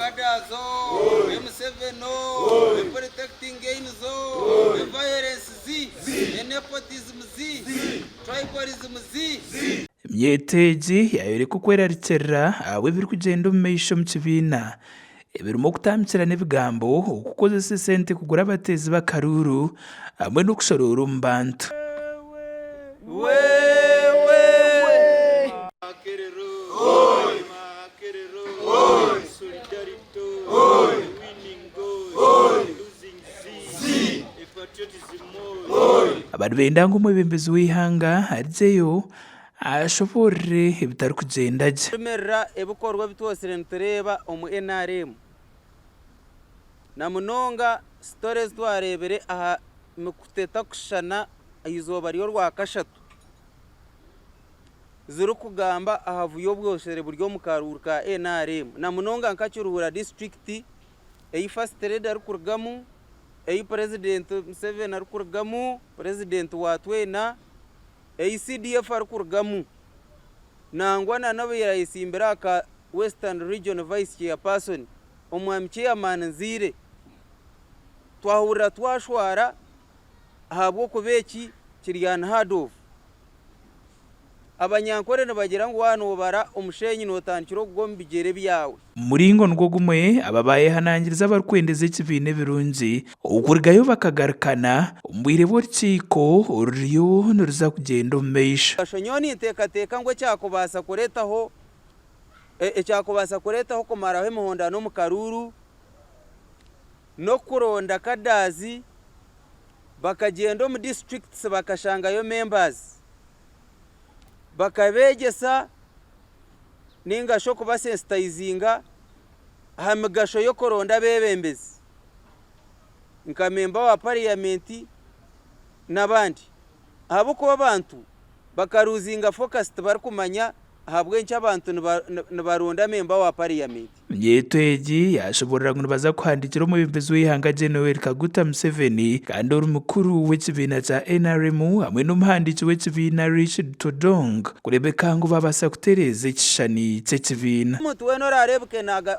Cadres o, Museveni o, Protecting gains o, Violence zi, Nepotism zi, Tribalism zi. Emyeto egi yaayoreka okwerarikirira ahabw'ebirikugyenda omu maisho omu kibiina ebirimu okutambikirana ebigambo, okukozesa esente kugura abateezi b'akaruuru hamwe n'okushoroora omu bantu. Aba nibenda ngu omwebembezi w'eihanga arugyeyo ashoboorore ebitarikugyenda gye. Tujumirira ebikorwa ebi twosire nitureeba omu nrm na munonga sitore ezi twareebire aha mikutu etakushushana aha izooba ry'orwakashatu zirikugamba aha buvuyo obwosire buri omu karuuru ka nrm na munonga nka Kiruhura disiturikiti ei First Lady arikurugamu, ei Purezidenti Museveni arikurugamu, Purezidenti wa twena, ei CDF arikurugamu nangwa na n'obu yaayetsimbire aha ka Western Region Vice Chairperson, Omwami Chairman Nzeire. Twahurira twashwara ahabw'okuba eki kiri unheard of. Abanyankore nibagira ngu waaba noobara omusheenyi nootandikira okugwa omu bigyere byawe. Omu muringo nigwo gumwe, aba baayehanangiriza abarikwendeza ekibiina ebirungi okurugayo bakagarukana omu bwire bw'orukiiko oruriyo niruza kugyenda omu maisho. Kasho nyowe ninteekateeka ngu ekyakubaasa kureetaho ekyakubaasa kureetaho kumaraho emihondano omu karuuru n'okuronda kadaazi bakagyenda omu disiturikiti bakashangayo members bakabeegyesa ninga shi okubasensitayizinga aha migasho y'okuronda abeebembezi nka memba wa pariyamenti n'abandi ahabw'okuba abantu bakaruzinga fokasi tibarikumanya ahabw'enki abantu nibaronda memba wa pariyamenti. Emyeto egi yashoborora ngu nibaza kuhandikira omwebembezi w'eihanga Gen Yoweri Kaguta Museveni kandi ori mukuru w'ekibiina kya NRM hamwe n'omuhandiiki w'ekibiina Richard Todwong kurebeka ngu babaasa kutereeza ekishushani ky'ekibiina. Omuntu weena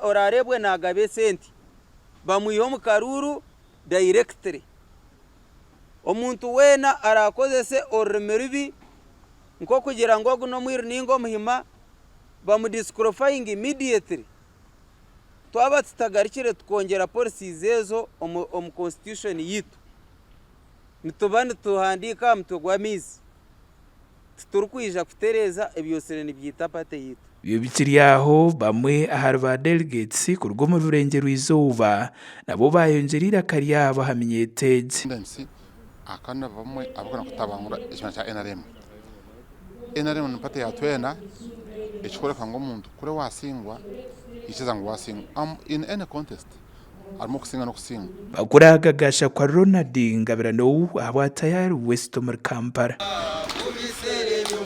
oraareebwe naagaba esente bamwihe omu karuuru directly. Omuntu weena araakozese orurimi rubi nk'okugira ngu ogu n'omwiru nainga omuhima, bamu disqualifying immediately. Twaba tutagarukire tukongyera policies ezo omu constitution yaitu, nituba nituhandiika aha mutwe gw'amaizi. Titurikwija kutereeza ebyotsire nibyita party yaitu. Ebyo bikiri aho, bamwe ahari ba delegates kuruga omuri Burengyerwa-izooba nabo bayongyera eiraka ryabo aha minyeeto egi. Tendency aka nibamwe abarikwenda kutabangura ekibiina kya nrm. Nrm ni party ya twena ekikworeka ngu omuntu kuri wasingwa ikiriza ngu wasingwa in any contest harimu okusinga n'okusingwa. Makuru aga gashakwa Ronald Ngabirano ahabwa Tayari West omuri Kampala.